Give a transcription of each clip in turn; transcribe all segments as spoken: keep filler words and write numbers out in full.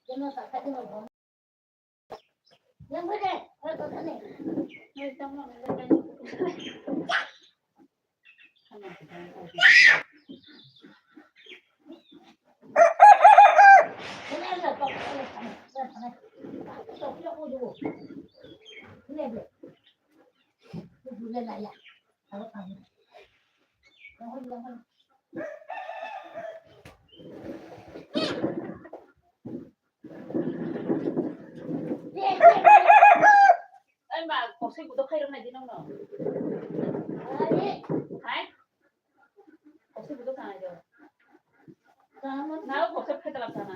Ai ma, koksai budok khai rok nai di nong no. Hai? Koksai budok tanai do. Na koksai khai talap sana.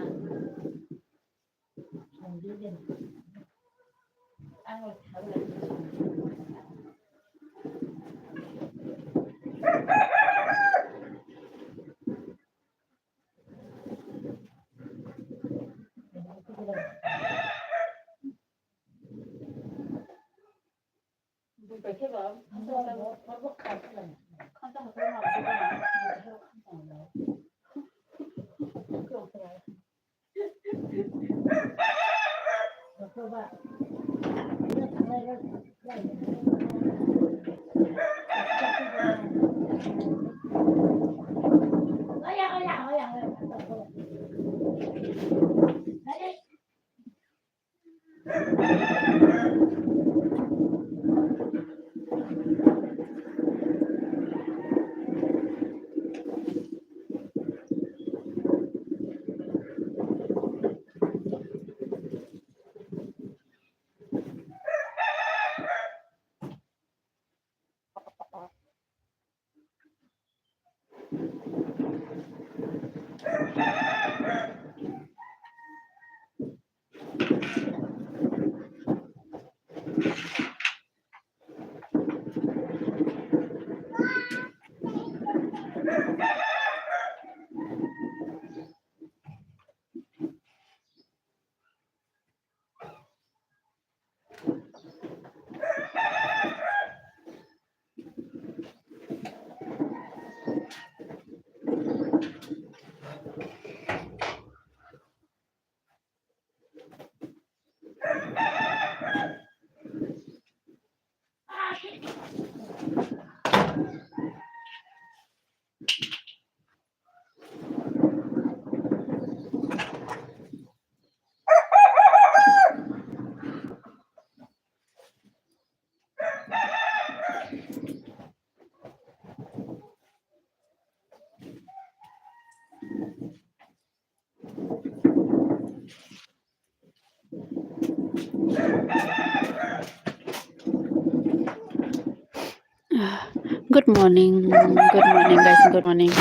Good morning, good morning, guys, good morning.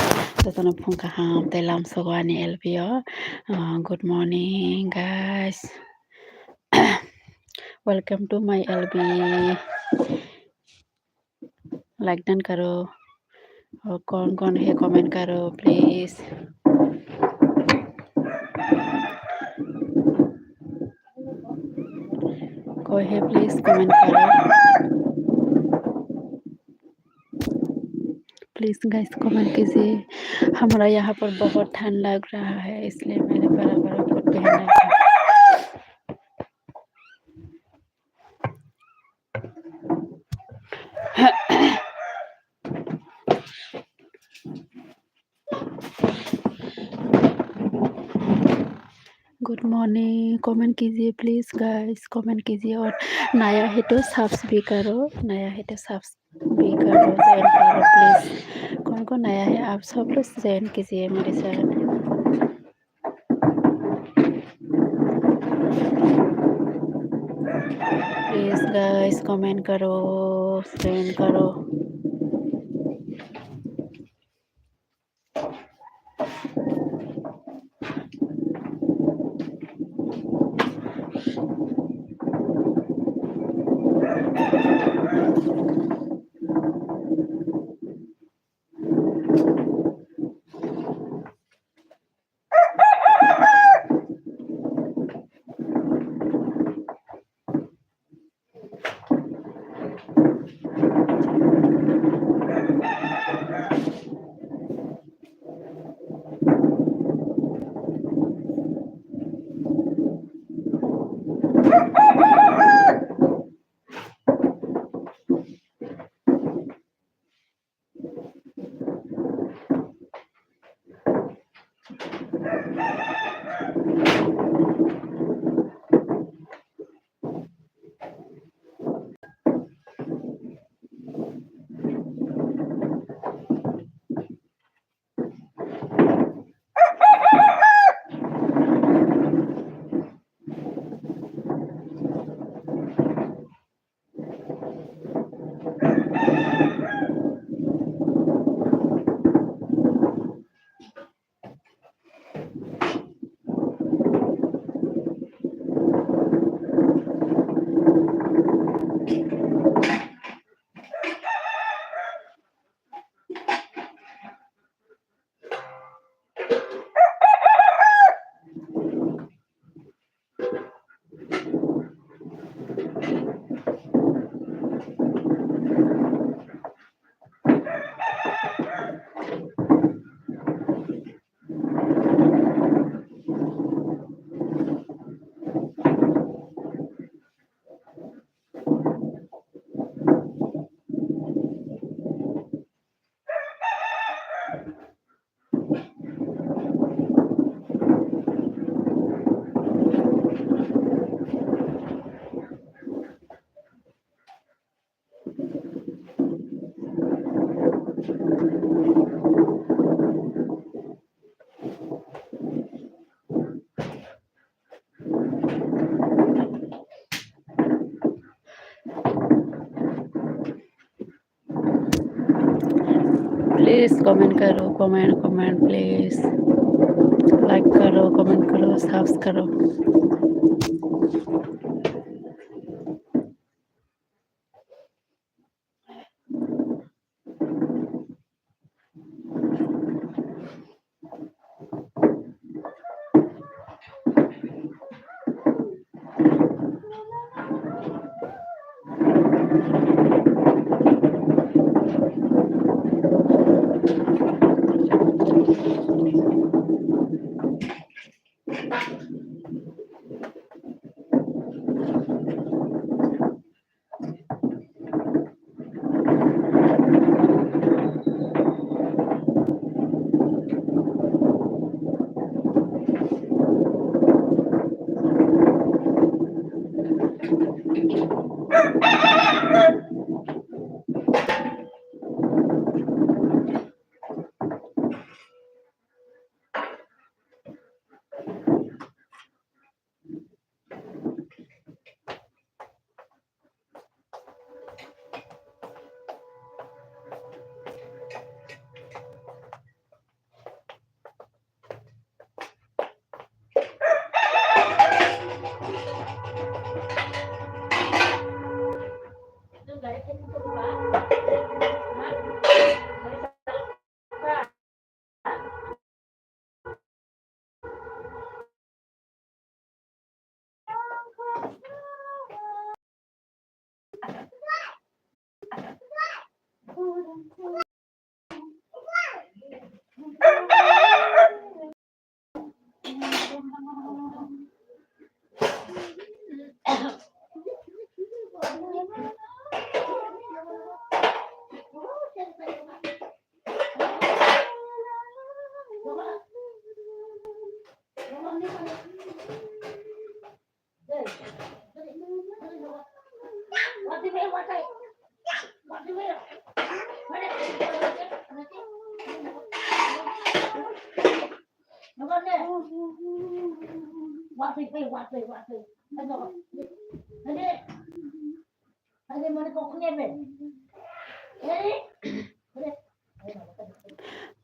Jotono phung kaham tei lamsogo ani L B o. Ah, good morning, guys. Welcome to my L B. Like dan karo. Aur kaun kaun hai comment karo, please. Koi hai, please comment karo. Please guys, comment कीजिए। हमारा यहाँ पर बहुत ठंड लग रहा है, इसलिए मैंने बड़ा बड़ा कोट पहना है। Good morning, comment कीजिए please guys, comment कीजिए। और नया है तो subs भी करो, नया है तो subs भी करो, join करो please। कौन कौन नया है, आप सब लोग join कीजिए मेरे साथ। Please guys, comment करो, join करो। Please comment karo, comment, comment, please. Like karo, comment karo, subscribe karo.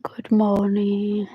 Good morning.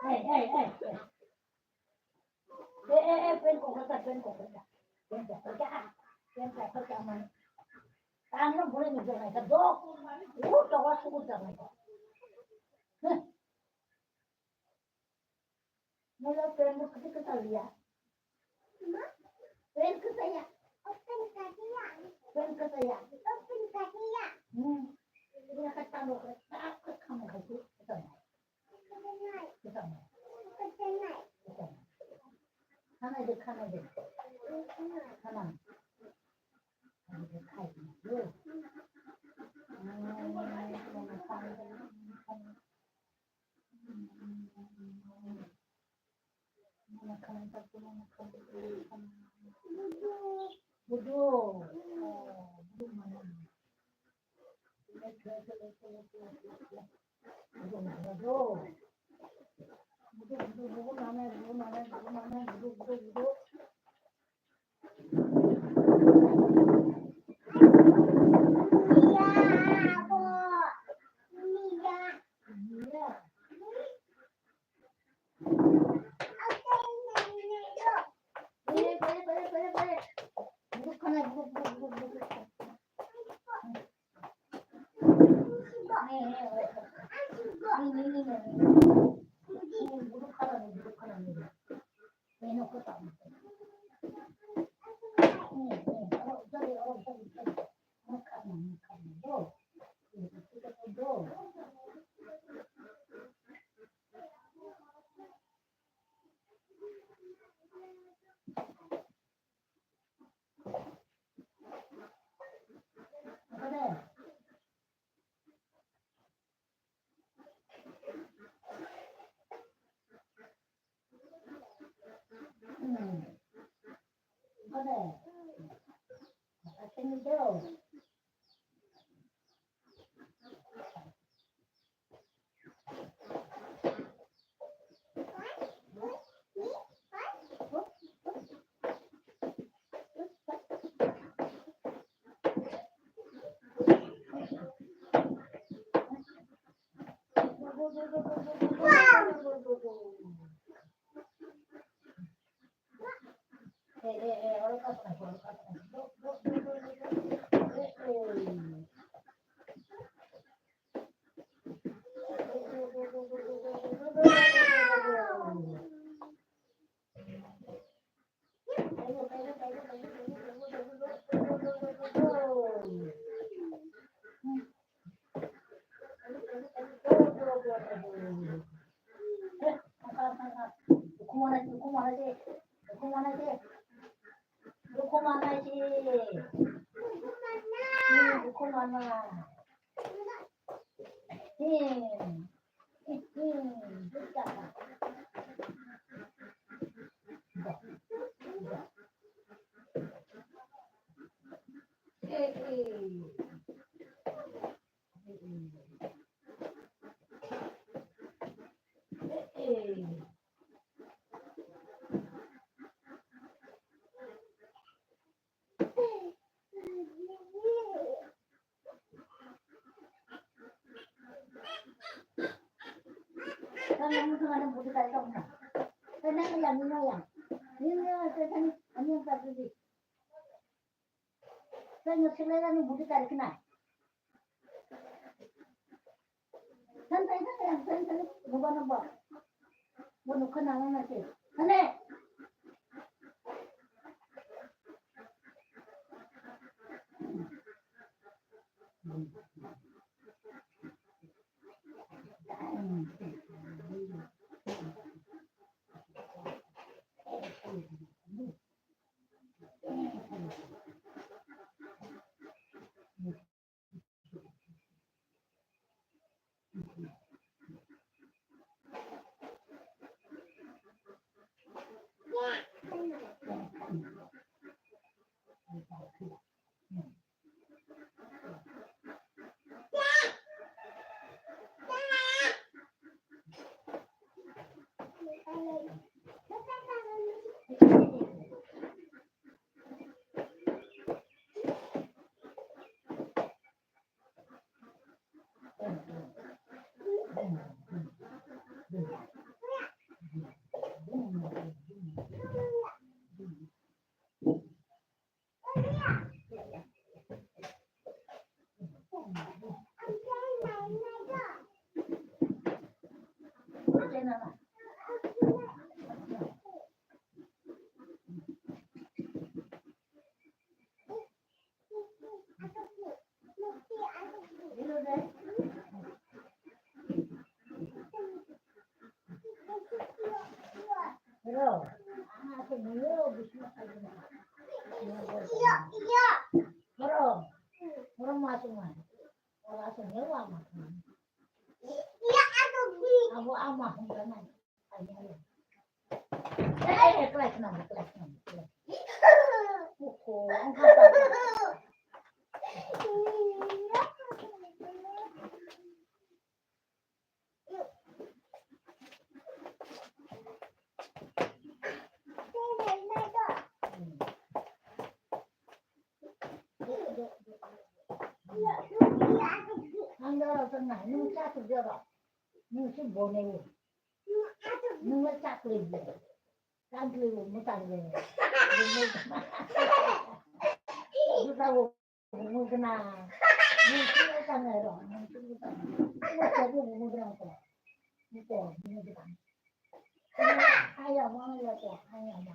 Hey, hey, hey, hey. Eh, eh, eh, pen kok ka, pen kok ka. Pen kok ka, pen kok ka, man. Tang no bule ni jonai ka, dok. U to wa suku jonai ka. Heh. Mula pen mo kati kata liya. Pen kata ya. Pen kata ya. Pen kata ya. Hmm. Ina kata mo kata kata mo kata. Kumana se. Kumana se. Hmm, kumana. Hmm. Hmm. Tanya mutu mana budu kali kamu na. Tanya yang ini yang. Ini yang saya tanya, ini yang tak jadi. Tanya selera ni budu kali kena. Santai, santai, santai, santai. Nunggu, nunggu. Gua nunggu nang nang sih. Santai. Nungsa bonai. Nungsa chakli. Chakli bo mwtang le. Juta bo mwtang na. Nungsa mwtang le ro. Nungsa mwtang. Nungsa bo mwtang ko. Nungsa mwtang. Ayah mana ya ko. Ayah mana.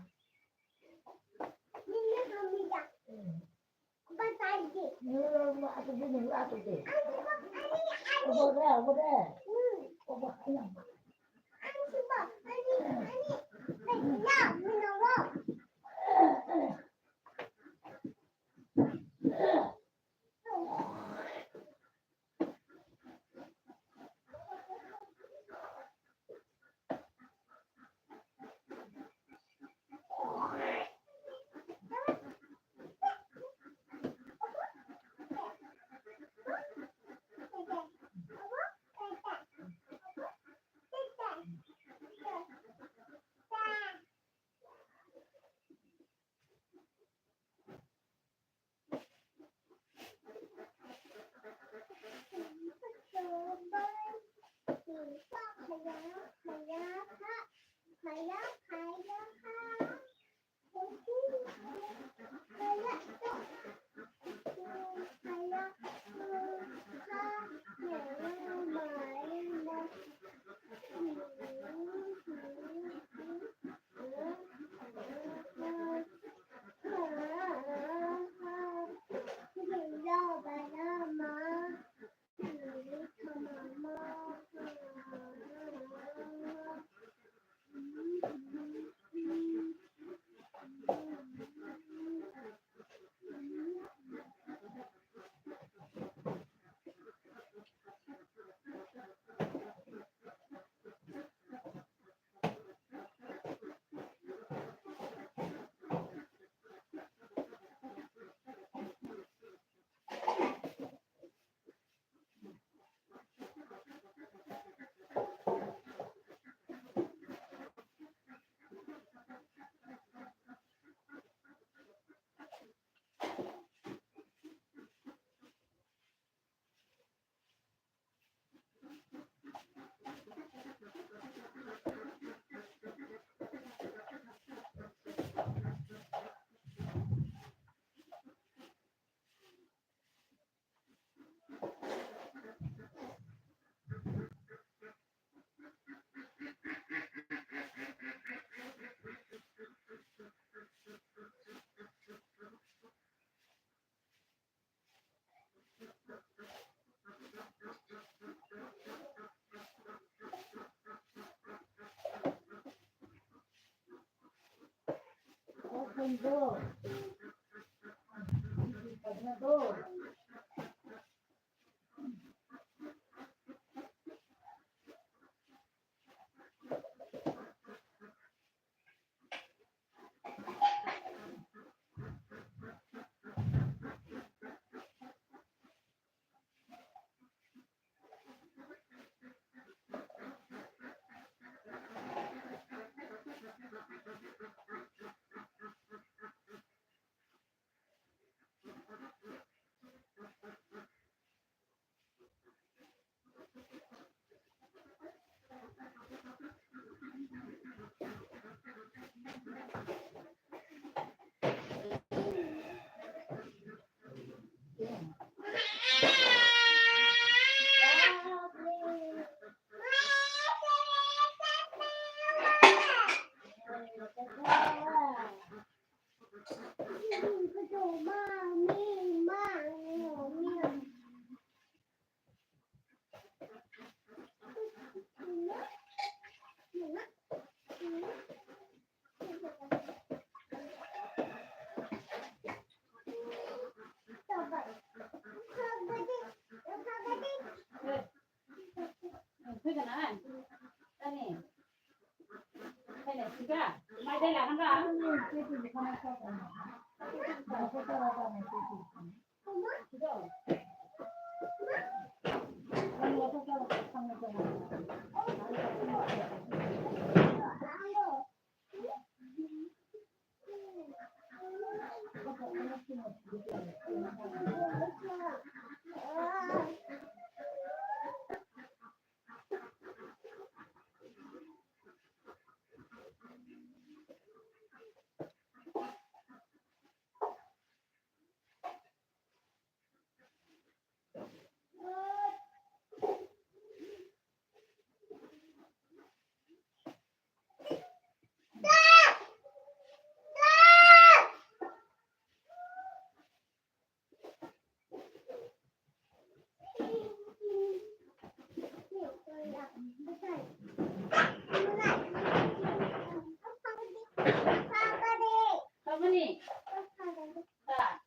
Tamani? Ta.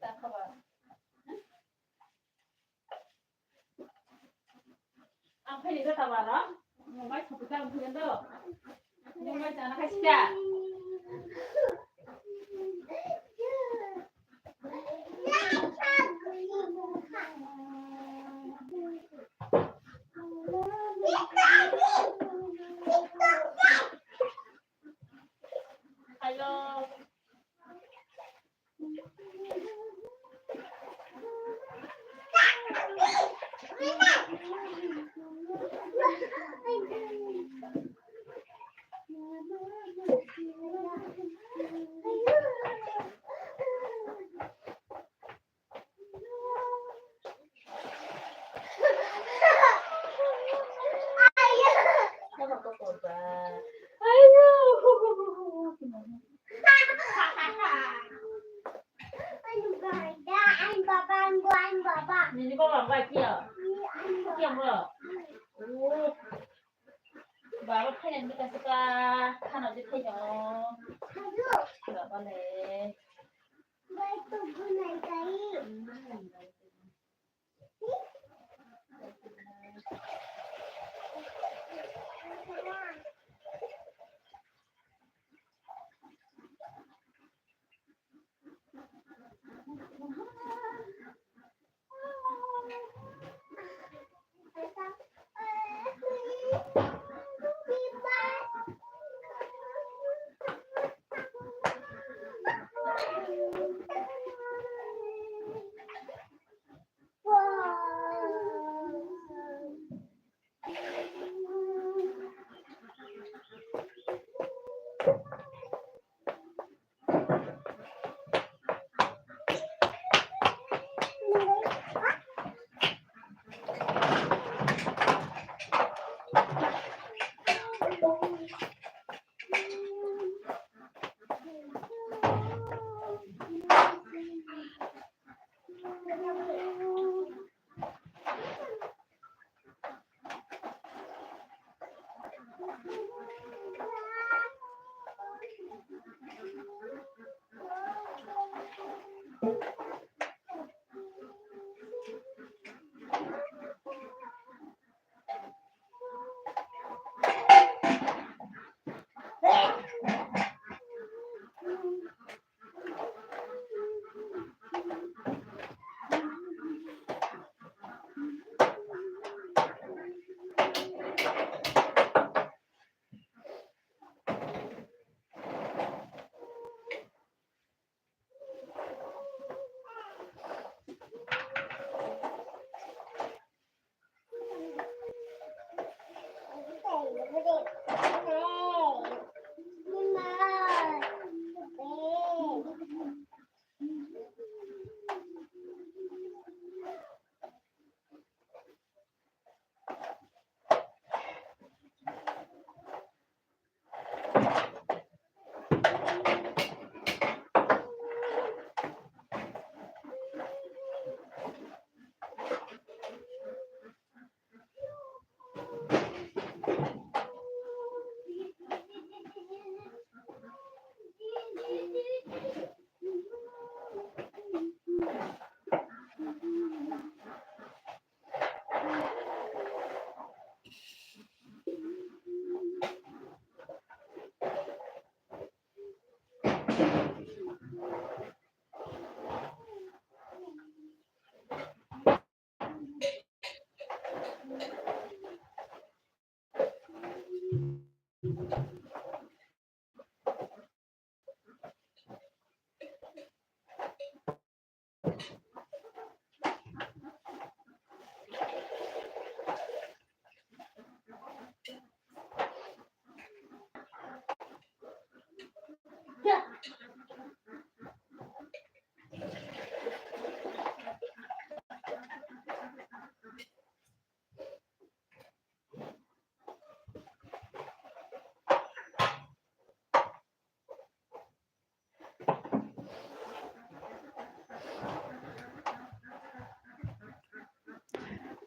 Ta khabar. Ang phai ni jota baro. Mumbai sukuta ang phai do. Mumbai jana khasia. Hello. Nini baba ang bai kiya? Kiya mo? Oh. Baba phainani bwkha swkha khana je phaino. Baba le.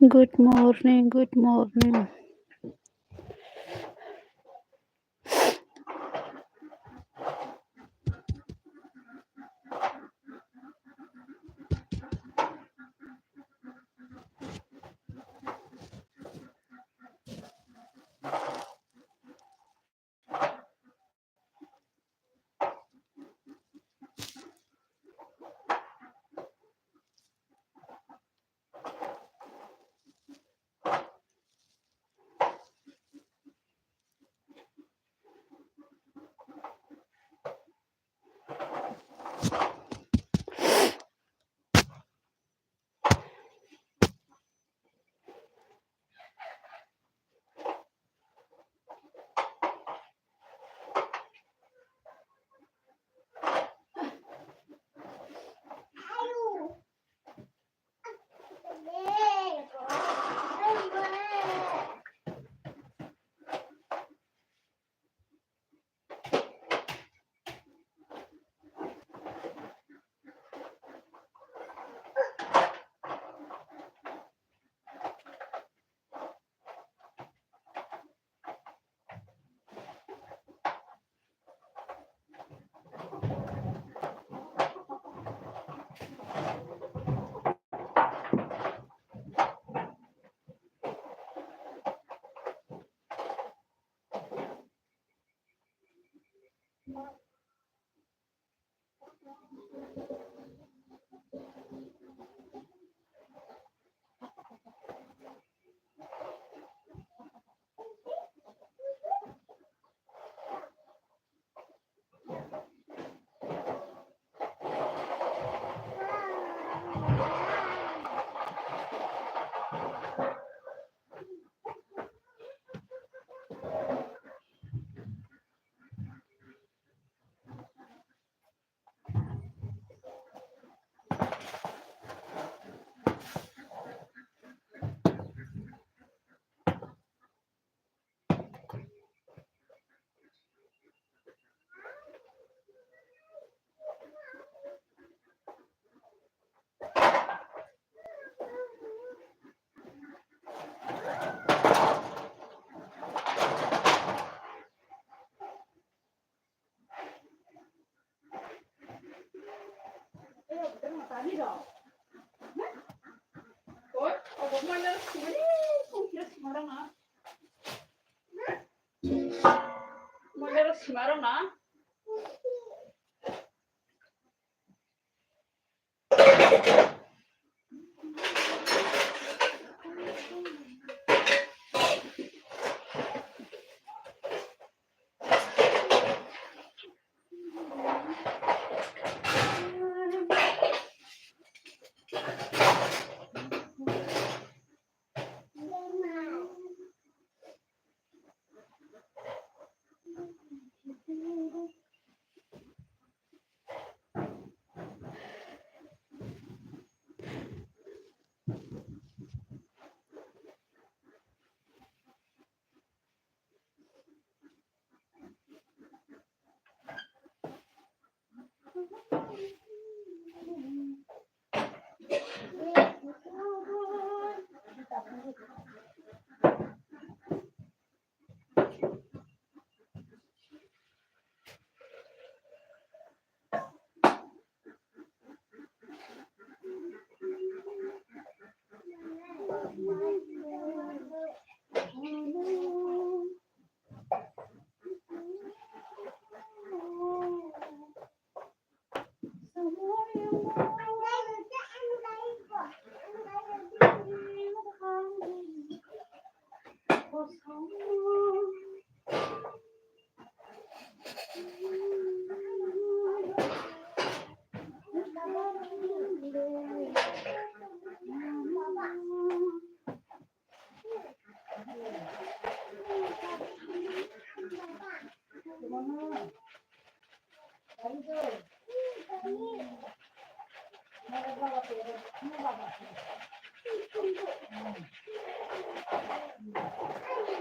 Good morning, good morning. Ani rok. Koi, obo male sumani, kung kira sumarang na. Male sumarang na.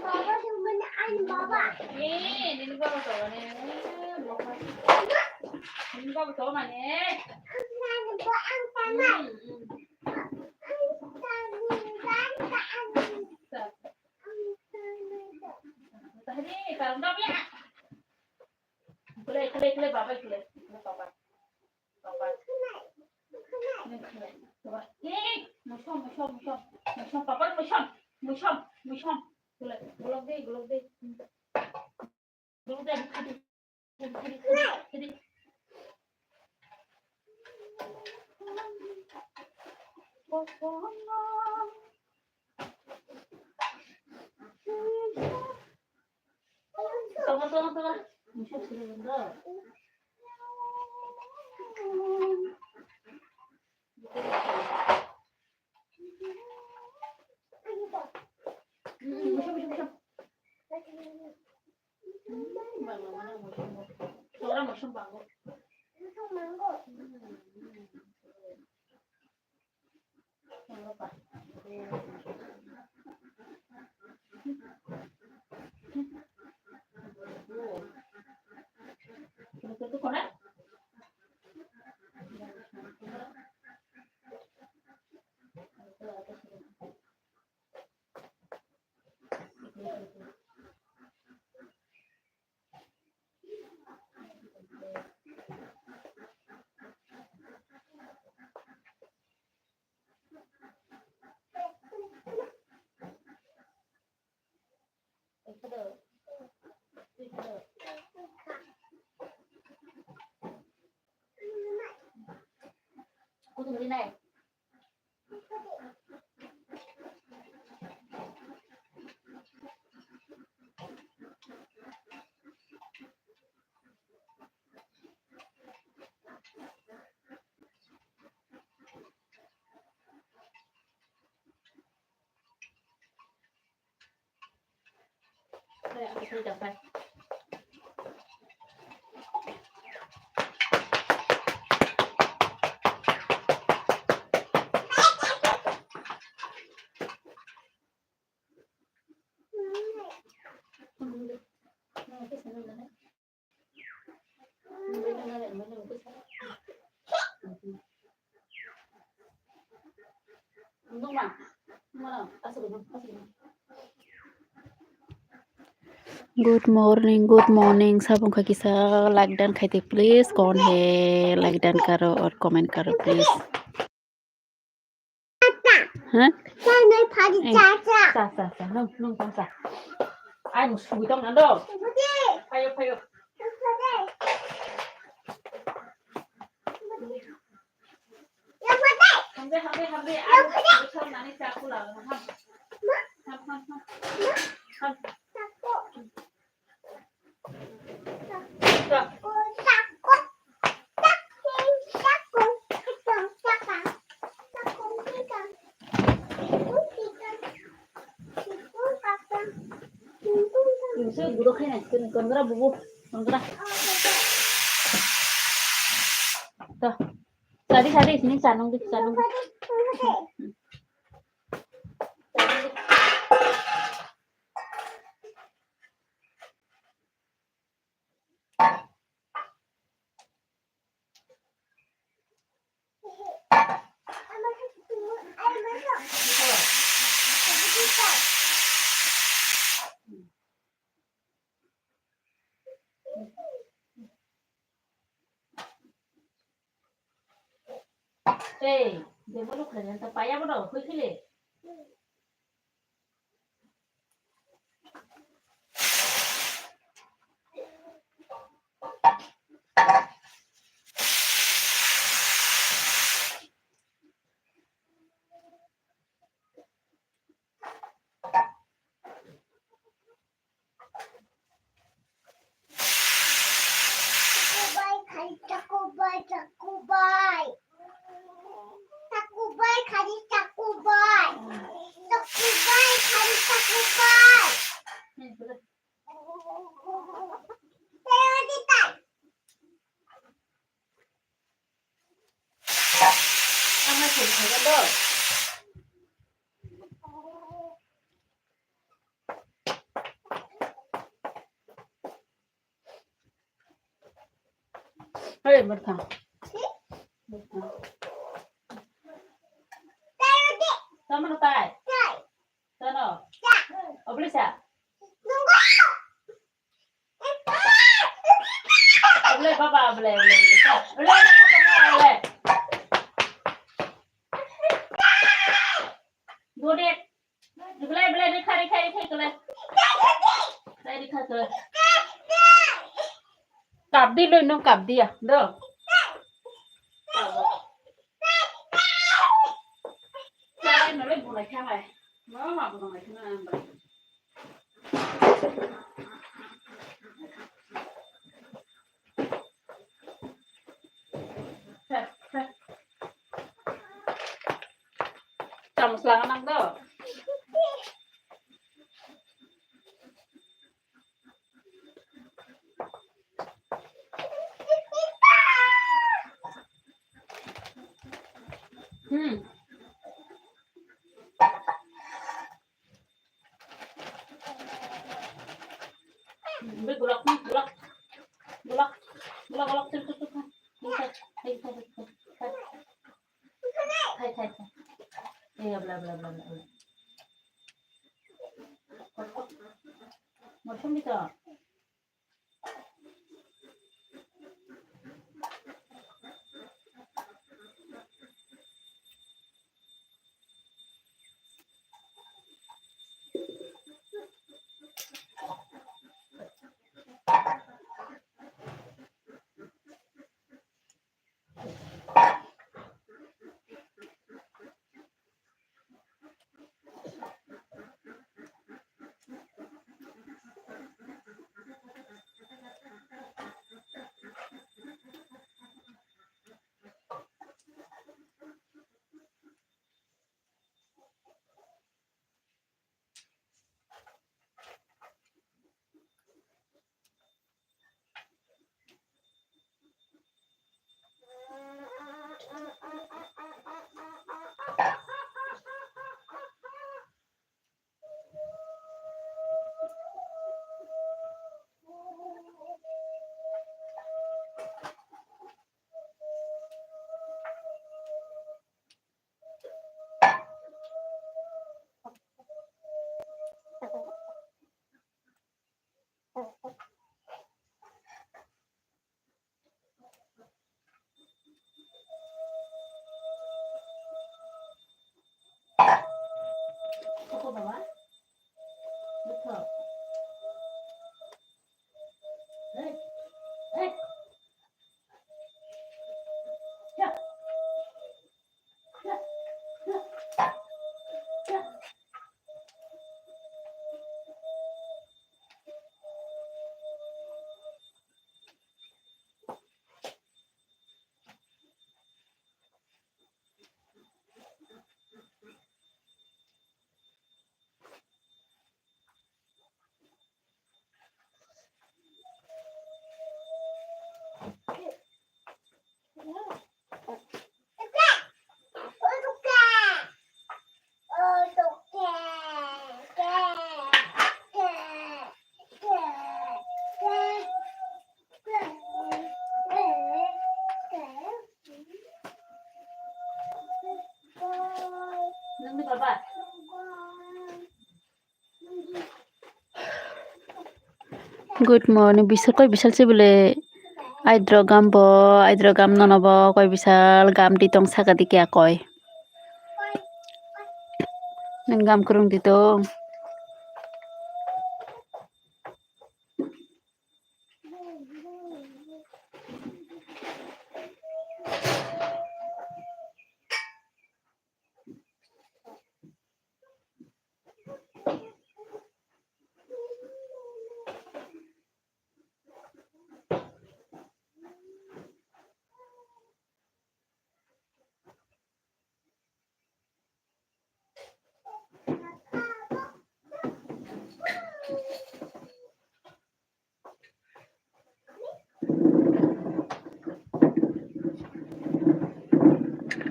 Baba, sumana ani baba. Eh, nini baba tawani. Nini baba tawani. Ang tawani, ang tawani. Hmm, hmm. Ang tawani, ang tawani. Sa. Ang tawani. Tadi, tarong daw ya. Kulai, kulai, kulai, baba, kulai. Kulai, baba. Baba. Baba. Eh, musom, musom, musom. Musom, papa, musom. Musom, musom. Kulai, gulok de, gulok de. Gulok de, hadi. Hadi, hadi, hadi. Toma, toma, toma. Kutung rinai. Good morning, good morning. Sabong kha kisa like dan khaite please. Kon he like dan karo or comment karo please. Huh? Cha, cha, cha. Nung, nung, cha, cha. Ai, mo sugwi tong nando. Phayo, phayo. Hamde, hamde, hamde. Ai, mo sugwi tong nani cha kula. Ham, ham, ham. Ham. Inse guro khai nai, kini kongra bubu, kongra. To, sadi, sadi, sini sanung di, sanung di. Ei, bebulu khaina ta paya bono, hoi khile. Takubai khai, takubai, takubai. Takubai khai, takubai. Takubai khai, takubai. Teo di tai. Ang na sing khaga do. Hey, Martha. Martha. Tama na tai? Tano? Obli sa? Obli, baba, obli, obli, obli. Obli, obli, obli, obli. Go dek. Belai, belai, rikha, rikha, rikha, belai. Belai, rikha, belai. Kap di, lo, no, kap di, ya, do. Belai, no, lo, bunai kha, hai. No, ma, bunai kha, na, ang, belai. Chamus langa nang do. Hmm. Bi gulak, gulak. Gulak. Gulak, gulak, tuk, tuk, tuk. Khai, khai, khai. Eh, bla, bla, bla, bla, bla. Mosom bito. Good morning. Bisal koi bisal se bole aidro gam bo, aidro gam nono bo koi bisal gam di tong saka di kya koi. Nang gam kurung di tong.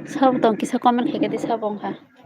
Sabo tong kisa comment khaikhe di sabo wngkha.